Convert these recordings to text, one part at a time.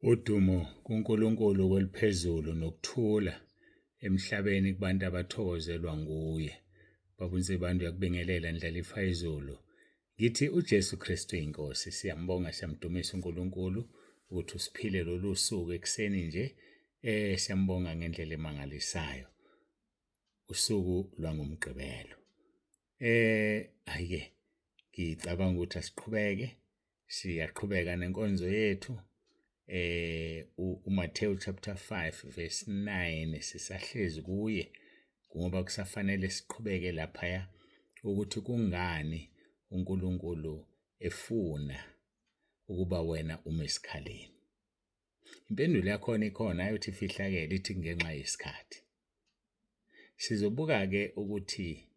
Udumo kuNkulunkulu kweliphezulu nokuthula emhlabeni kubantu abathokozelwa nguye. Baba uNsibande uyakubingelela Ndlalifa izulu. Ngithi uJesu Kristu inkosi, siyambonga siyamdumisa uNkulunkulu ukuthi usiphile lolu suku ekuseni nje. Siyambonga ngendlela emangalisayo. Usuku lwangoMgqibelo. Hhayi-ke ngicabanga ukuthi asiqhubeke, siyaqhubeka nenkonzo yethu. UMathewu chapter 5 verse 9 sisahlezi kuye ngoba kusafanele siqhubeke laphaya ukuthi kungani uNkulunkulu efuna ukuba wena ume esikhaleni. Impendulo yakhona ikhona, hhayi ukuthi ifihlakele, ithi kungenxa yesikhathi. Sizobuka-ke ukuthi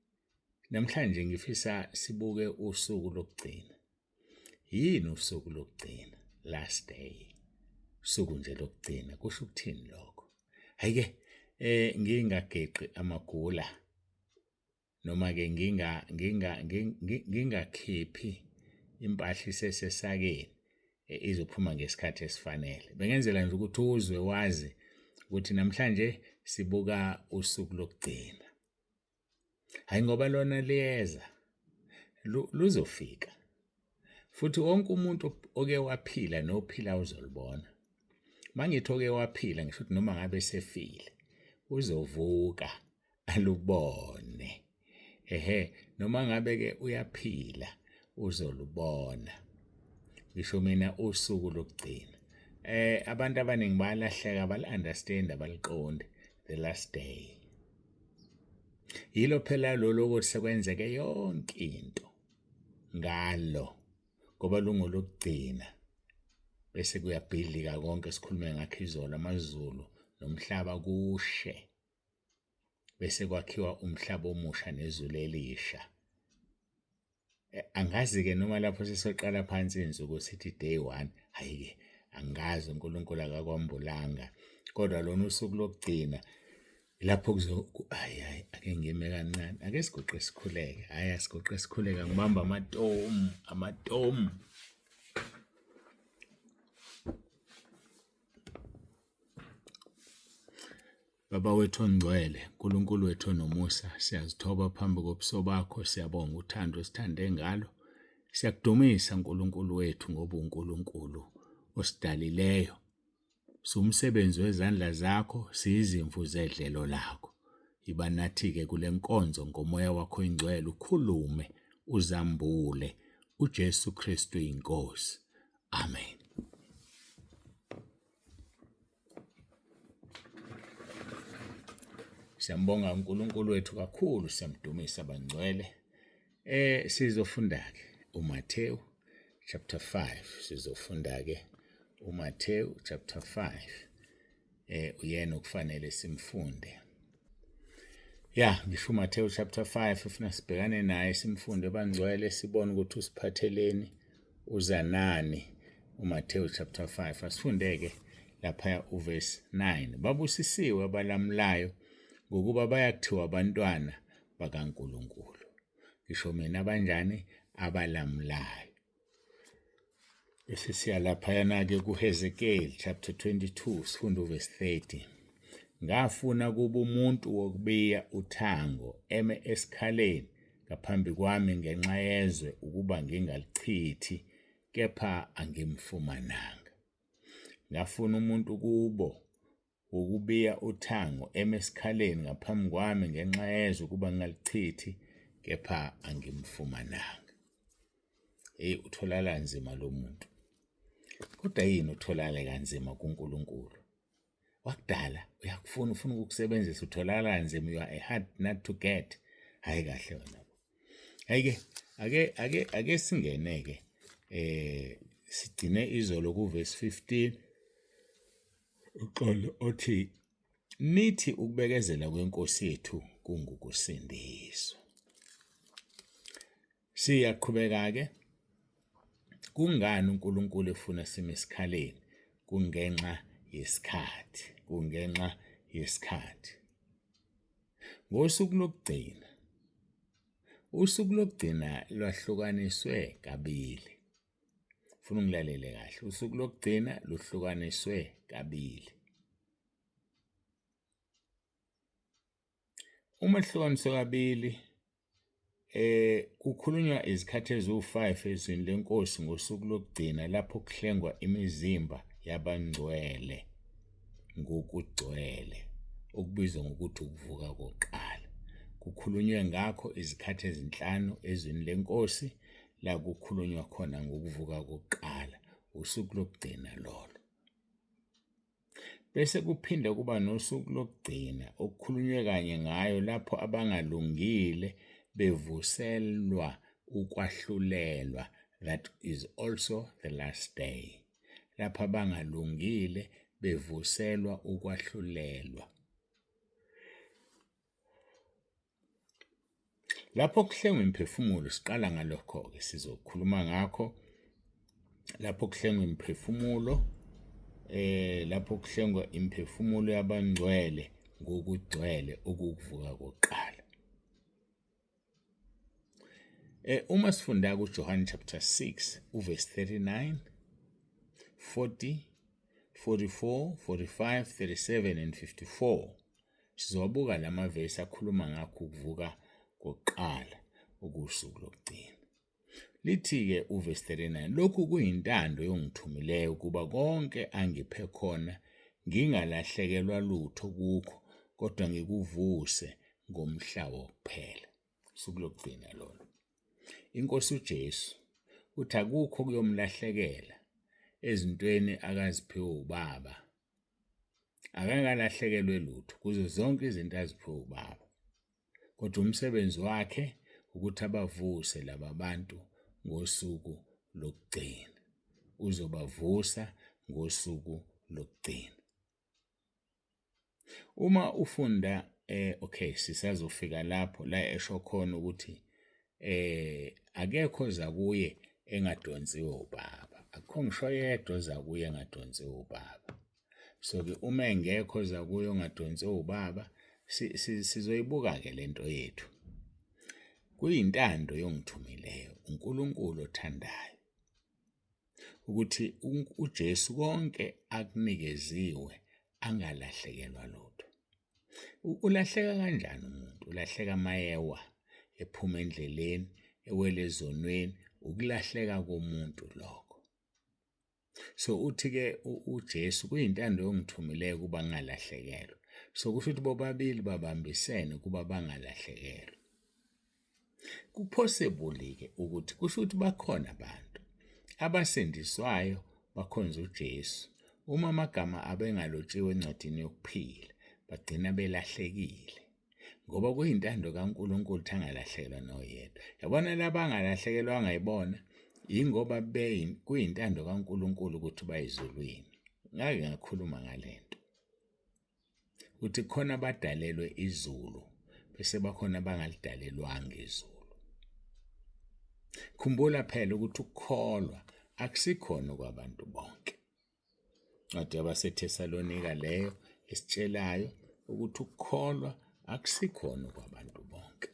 namhlanje ngifisa sibuke usuku lokugcina. Yini usuku lokugcina? Last day. Usuku nje lokugcina kusho ukuthini lokho? Hhayi-ke ngingageqi amagula noma-ke ngingakhiphi impahla isesesakeni izophuma ngesikhathi esifanele. Bengenzela nje ukuthi uzwe wazi ukuthi namhlanje sibuka usuku lokugcina. Hhayi ngoba lona liyeza, luzofika. Futhi wonke umuntu oke waphila nophila uzolubona. Uma ngithi oke waphila ngisho ukuthi noma ngabe esefile uzovuka alubone. Ehhe, noma ngabe-ke uyaphila uzolubona. Ngisho mina usuku lokugcina. Abantu abaningi bayalahleka, abali-understand, abaliqondi the last day. Yilo phela lolu ukuthi sekwenzeke yonke into ngalo ngoba lungolokugcina bese kuyabhidlika konke esikhulume ngakho izolo, amazulu nomhlaba kushe bese kwakhiwa umhlaba omusha nezulu elisha. Angazi-ke noma lapho sesoqala phansi iy'nsuku sithi day one, hhayi-ke angazi uNkulunkulu akakwambulanga kodwa lona usuku lokugcina lapho hhayi hhayi ake ngime kancane, ake siguqe sikhuleke, hhayi asiguqe sikhuleke angibambe amatomu, amatomu. Baba wethu ongcwele, Nkulunkulu wethu onomusa, siyazithoba phambi kobuso bakho, siyabonga uthando osithande ngalo. Siyakudumisa Nkulunkulu wethu ngoba uNkulunkulu osidalileyo. Siwumsebenzi wezandla zakho, siyizimvu zedlelo lakho. Yiba nathi-ke kule nkonzo ngomoya wakho oyingcwele, ukhulume, uzambule uJesu Kristu iNkosi. Amen. Siyambonga uNkulunkulu wethu kakhulu, siyamdumisa bangcwele. Sizofunda ke uMathewu chapter 5, sizofunda ke uMathewu chapter 5. Uyena okufanele simfunde. Ya, ngisho uMathewu chapter 5 ufuna sibhekane naye simfunde bangcwele sibone ukuthi usiphatheleni uza nani uMathewu chapter 5. Asifundeke lapha uverse 9. Babusisiwe abalamulayo ngokuba bayakuthiwa abantwana bakaNkulunkulu. Ngisho mina abanjani abalamulayo. Bese siya laphayana-ke kuHezekeli chapter 22 sifunda uverse 30. Ngafuna kuba umuntu wokubiya uthango eme esikhaleni ngaphambi kwami ngenxa yezwe ukuba ngingalichithi, kepha angimfumananga. Ngafuna umuntu kubo wokubiya uthango eme esikhaleni ngaphambi kwami ngenxa yezwe ukuba ngingalichithi, kepha angimfumananga. Hey, utholakala nzima lo muntu. Kodwa yini utholakale kanzima kuNkulunkulu? Wakudala uyakufuna, ufuna ukukusebenzisa, utholakala kanzima, you are a hard nut to get. Hhayi kahle wena. Hhayi-ke ake singene-ke sigcine izolo kuvesi 15 uxolo othi nithi ukubekezela kweNkosi yethu kungukusindiswa. Siyaqhubeka-ke. Kungani uNkulunkulu efuna sime esikhaleni? Kungenxa yesikhathi, kungenxa yesikhathi. Ngosuku lokugcina, usuku lokugcina lwahlukaniswe kabili. Ngifuna ungilalele kahle. Usuku lokugcina luhlukaniswe kabili. Uma luhlukaniswe kabili, kukhulunywa izikhathi eziwu-5 ezwini leNkosi ngosuku lokugcina lapho kuhlengwa imizimba yabangcwele ngokugcwele, okubizwa ngokuthi ukuvuka kokuqala. Kukhulunywe ngakho izikhathi ezinhlanu ezwini leNkosi la kukhulunywa khona ngokuvuka kokuqala, usuku lokugcina lolo. Bese kuphinde kuba nosuku lokugcina okukhulunywe kanye ngayo lapho abangalungile bevuselwa ukwahlulelwa, that is also the last day. Lapho abangalungile bevuselwa ukwahlulelwa. Lapho kuhlengwa imiphefumulo, siqala ngalokho-ke sizokhuluma ngakho lapho kuhlengwa imiphefumulo lapho kuhlengwa imiphefumulo yabangcwele ngokugcwele okukuvuka kokuqala. Uma sifunda kuJohane chapter 6 uverse 39, 40, 44, 45, 37 and 54 Sizowabuka la mavesi akhuluma ngakho ukuvuka kokuqala okuwusuku lokugcina. Lithi-ke uvesi 39, lokhu kuyintando yongithumileyo ukuba konke angiphe khona ngingalahlekelwa lutho kukho kodwa ngikuvuse ngomhla wokuphela. Usuku lokugcina lolo. Inkosi uJesu uthi akukho kuyomlahlekela ezintweni akaziphiwe uBaba Akakalahlekelwe lutho kuzo zonke izinto aziphiwe uBaba. Kodwa umsebenzi wakhe ukuthi abavuse laba bantu ngosuku lokugcina. Uzobavusa ngosuku lokugcina. Uma ufunda okay sisazofika lapho la esho khona ukuthi akekho oza kuye engadonsiwe ubaba. Akukho ngisho oyedwa oza kuye engadonsiwe ubaba. So-ke uma engekho oza kuye ongadonsiwe ubaba, sizoyibuka-ke le nto yethu. Kuyintando yongithumileyo, uNkulunkulu othandayo ukuthi uJesu konke akunikeziwe angalahlekelwa lutho. Ulahleka kanjani umuntu? Ulahleka mayewa, ephuma endleleni, ewele ezonweni, ukulahleka komuntu lokho. So uthi-ke uJesu kuyintando yongithumileyo ukuba ngingalahlekelwa. So kusho ukuthi bobabili babambisene ukuba bangalahlekelwa. Kuphosebuli-ke ukuthi kusho ukuthi bakhona abantu abasindiswayo bakhonza uJesu. Uma amagama abo engalotshiwe encwadini yokuphila, bagcina belahlekile. Ngoba kuyintando kaNkulunkulu ukuthi angalahlekelwa noyedwa. Yabona laba angalahlekelwa angayibona, yingoba kuyintando kaNkulunkulu ukuthi bayezulwini. Ngake ngakhuluma ngale nto. Ukuthi khona abadalelwe izulu bese bakhona abangalidalelwanga izulu. Khumbula phela ukuthi ukukholwa akusikhona okwabantu bonke. Incwadi yabaseThesalonika leyo esitshelayo ukuthi ukukholwa akusikhona okwabantu bonke.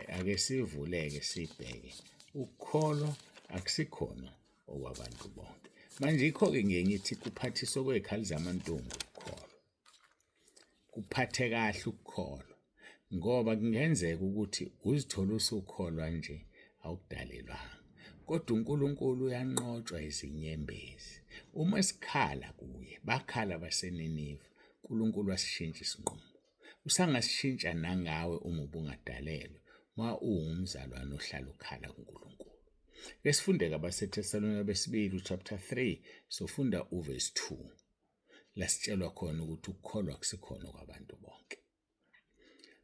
Ake sivuleke sibheke. Ukukholwa akusikhona okwabantu bonke. Manje yikho-ke ngiye ngithi kuphathiswa kwey'khali zamantungu ukukholwa. Kuphathe kahle ukukholwa ngoba kungenzeka ukuthi uzithole usukholwa nje awukudalelwanga. Kodwa uNkulunkulu uyanqotshwa izinyembezi. Uma sikhala kuye, bakhala abaseNiniva, uNkulunkulu wasishintsha isinqumo. Usangasishintsha nangawe uma ubungadalelwe, uma uwumzalwane ohlala ukhala kuNkulunkulu. Ke sifunde kabaseThesalonika besibili uchapter 3, sofunda uverse 2. Lasitshelwa khona ukuthi ukukholwa kusikhona kwabantu bonke.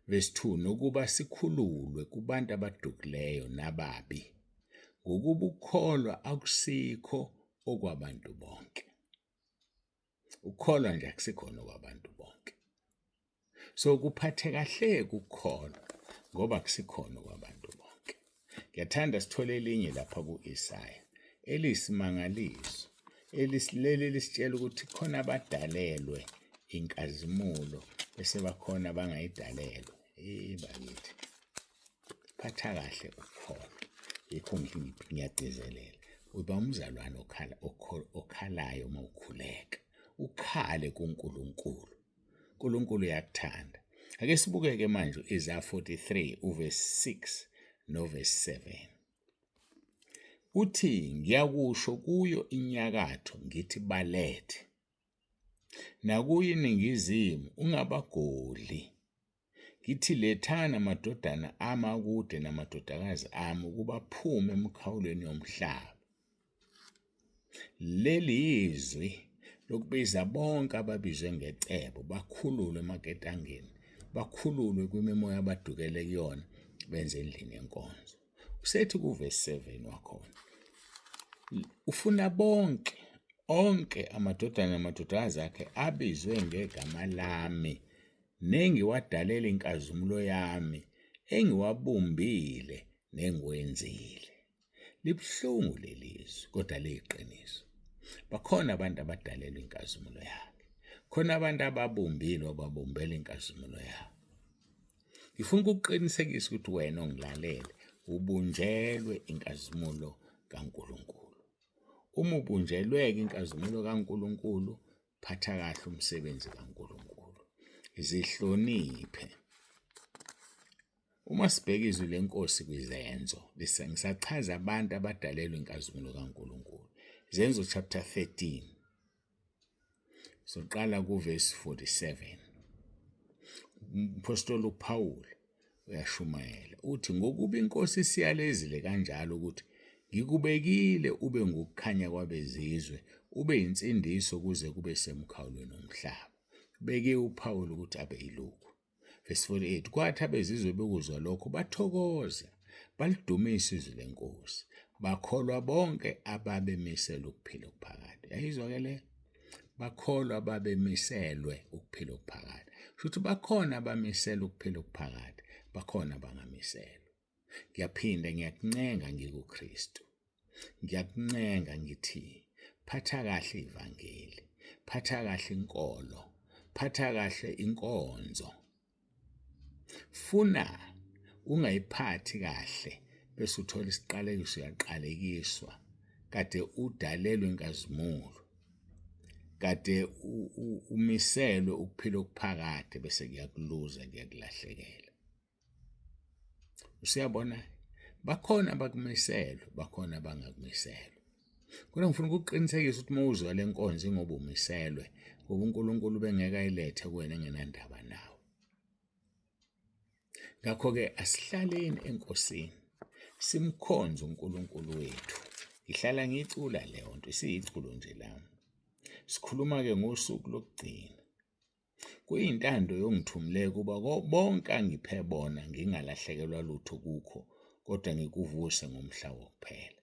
Verse 2 nokuba sikhululwe kubantu abadukileyo nababi ngokuba ukukholwa akusikho okwabantu bonke. Ukukholwa nje akusikhona okwabantu bonke. So kuphathe kahle ukukholwa ngoba akusikhona okwabantu bonke. Ngiyathanda sithole elinye lapha ku-Isaya eliyisimangaliso leli lisitshela ukuthi khona abadalelwe inkazimulo bese bakhona abangayidalelwe. Eh bakithi, phatha kahle ukukholwa. Yikho ngiyagcizelela. Uba umzalwane okhala okhalayo uma ukhuleka, ukhale kuNkulunkulu. uNkulunkulu uyakuthanda. Ake sibukeke manje u-Isaya 43 uverse 6 noverse 7. Uthi ngiyakusho kuyo inyakatho ngithi balethe, nakuyo iningizimu ungabagodli. Ngithi lethani amadodana ami akude namadodakazi ami ukuba aphume emikhawulweni yomhlaba. Leli yizwi lokubiza bonke ababizwe ngecebo bakhululwe emaketangeni, bakhululwe kwimimoya abadukele kuyona benze endlini yenkonzo. Usethi kuvesi 7 wakhona ufuna bonke onke amadodana namadodakazi akhe abizwe ngegama lami nengiwadalela inkazimulo yami engiwabumbile nengiwenzile. Libuhlungu leli zwi kodwa liyiqiniso. Bakhona abantu abadalelwa inkazimulo yakhe. Khona abantu ababumbile wababumbela inkazimulo yakhe. Ngifuna ukukuqinisekisa ukuthi wena ongilalele ubunjelwe inkazimulo kaNkulunkulu. Uma ubunjelwe-ke inkazimulo kaNkulunkulu, phatha kahle umsebenzi kaNkulunkulu. Zihloniphe. Uma sibheka izwi lenkosi kwizenzo, ngisachaza abantu abadalelwa inkazimulo kaNkulunkulu. Izenzo chapter 13. Soqala kuvesi 47. Umphostoli uPaul uyashumayela uthi ngokuba inkosi isiyalezile kanjalo ukuthi ngikubekile ube ngukukhanya kwabezizwe ube insindiso kuze kube semkhawulweni womhlaba. Bekiwe uPaul ukuthi abe yilokhu. Verse 48 Kwathi abezizwe bekuzwa lokho bathokoza, balidumisa izwi lenkosi, bakholwa bonke ababemiselwe ukuphila okuphakade. Yayizwa ke le? Bakholwa ababemiselwe ukuphila okuphakade. Kusho ukuthi bakhona abamiselwe ukuphila okuphakade, bakhona abangamiselwe. Ngiyaphinda ngiyakuncenga ngikuKristu. Ngiyakuncenga ngithi phatha kahle ivangeli, phatha kahle inkolo, phatha kahle inkonzo. Funa ungayiphathi kahle bese uthola isiqalekiso uyaqalekiswa kade udalelwe inkazimulo kade umiselwe ukuphila okuphakade bese kuyakuluza kuyakulahlekela. Usuyabona bakhona abakumiselwe bakhona abangakumiselwe. Kodwa ngifuna ukukuqinisekisa ukuthi uma uzwa le nkonzo ingoba umiselwe ngoba uNkulunkulu ubengeke ayilethe kuwena engenandaba nawe. Ngakho-ke asihlaleni eNkosini simkhonze uNkulunkulu wethu. Ngihlala ngiyicula leyo nto isiyiculo nje lami. Sikhuluma-ke ngosuku lokugcina. Kuyintando yongithumileyo ukuba bonke angiphe bona ngingalahlekelwa lutho kukho kodwa ngikuvuse ngomhla wokuphela.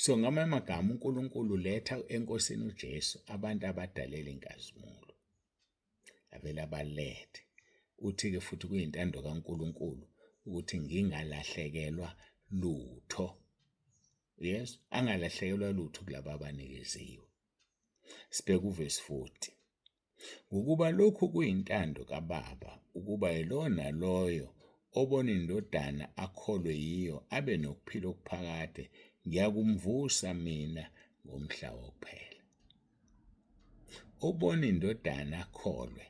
So ngamanye amagama uNkulunkulu uletha eNkosini uJesu abantu abadalela inkazimulo. Avele abalethe. Uthi-ke futhi kuyintando kaNkulunkulu ukuthi ngingalahlekelwa lutho. Yes, angalahlekelwa lutho kulaba abanikeziwe. Sibheke uvesi 40. Ngokuba lokhu kuyintando kaBaba, ukuba yilowo naloyo obona iNdodana akholwe yiyo abe nokuphila okuphakade, ngiyakumvusa mina ngomhla wokuphela. Obona iNdodana akholwe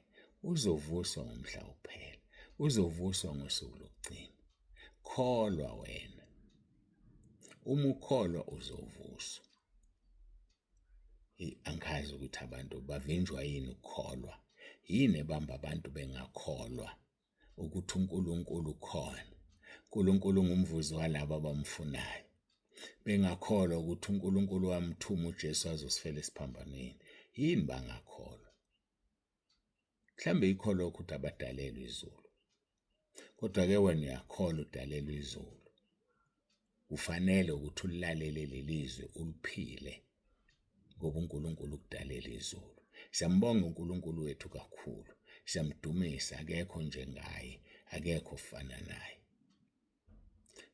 uzovuswa ngomhla wokuphela, uzovuswa ngosuku lokugcina. Kholwa wena. Uma ukholwa uzovuswa. Eyi angikhazi ukuthi abantu bavinjwa yini ukukholwa. Yini ebamba abantu bengakholwa ukuthi uNkulunkulu ukhona? uNkulunkulu ungumvuzi walabo abamfunayo. Bengakholwa ukuthi uNkulunkulu wamthuma uJesu azosifela esiphambanweni. Yini bangakholwa? Mhlawumbe yikho lokho ukuthi abadalelwe izulu. Kodwa-ke wena uyakholwa udalelwe izulu. Kufanele ukuthi ulilalele leli zwi uliphile ngoba uNkulunkulu ukudalela izulu. Siyambonga uNkulunkulu wethu kakhulu. Siyamdumisa akekho njengaye, akekho ofana naye.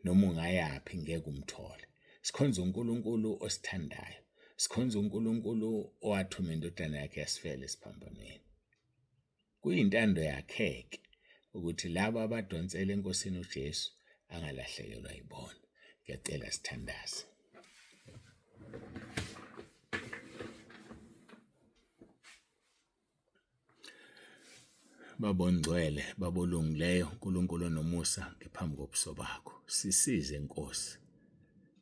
Noma ungayaphi ngeke umthole. Sikhonza uNkulunkulu osithandayo. Sikhonza uNkulunkulu owathuma indodana yakhe yasifela esiphambanweni. Kuyintando yakhe-ke ukuthi labo abadonsela eNkosini uJesu angalahlekelwa yibona. Ngiyacela sithandaze. Baba ongcwele, Baba olungileyo, uNkulunkulu onomusa, ngiphambi kobuso bakho. Sisize Nkosi.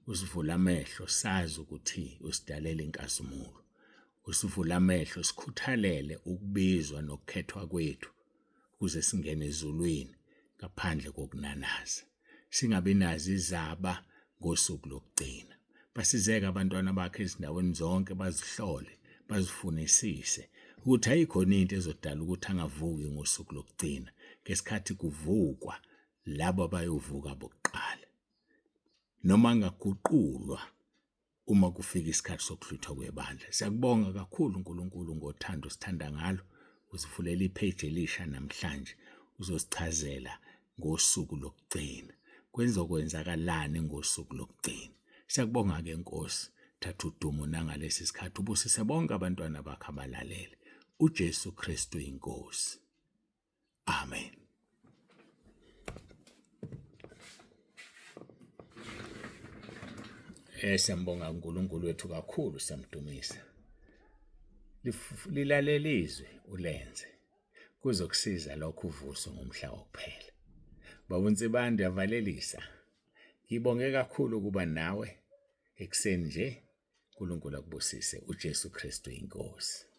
Usivule amehlo sazi ukuthi usidalela inkazimulo. Usivule amehlo sikhuthalele ukubizwa nokukhethwa kwethu ukuze singene ezulwini ngaphandle kokunanaza. Singabi nazo izaba ngosuku lokugcina. Basizeke abantwana bakhe ezindaweni zonke bazihlole, bazifunisise ukuthi ayikhona into ezodala ukuthi angavuki ngosuku lokugcina ngesikhathi kuvukwa labo abayovuka bokuqala. Noma angaguqulwa uma kufika isikhathi sokuhlwithwa kwebandla. Siyakubonga kakhulu uNkulunkulu ngothando osithanda ngalo. Usivulela ipheji elisha namhlanje uzosichazela ngosuku lokugcina. Kwenzokwenzakalani ngosuku lokugcina? Siyakubonga-ke Nkosi, thatha udumo nangalesi sikhathi ubusise bonke abantwana bakho abalalele. UJesu Kristu inkosi. Amen. Siyambonga uNkulunkulu wethu kakhulu siyamdumisa. Lilalele izwi ulenze. Kuzokusiza lokho uvuso ngomhla wokuphela. Baba uNsibande uyavalelisa. Ngibonge kakhulu ukuba nawe ekuseni nje. uNkulunkulu akubusise. uJesu Kristu inkosi.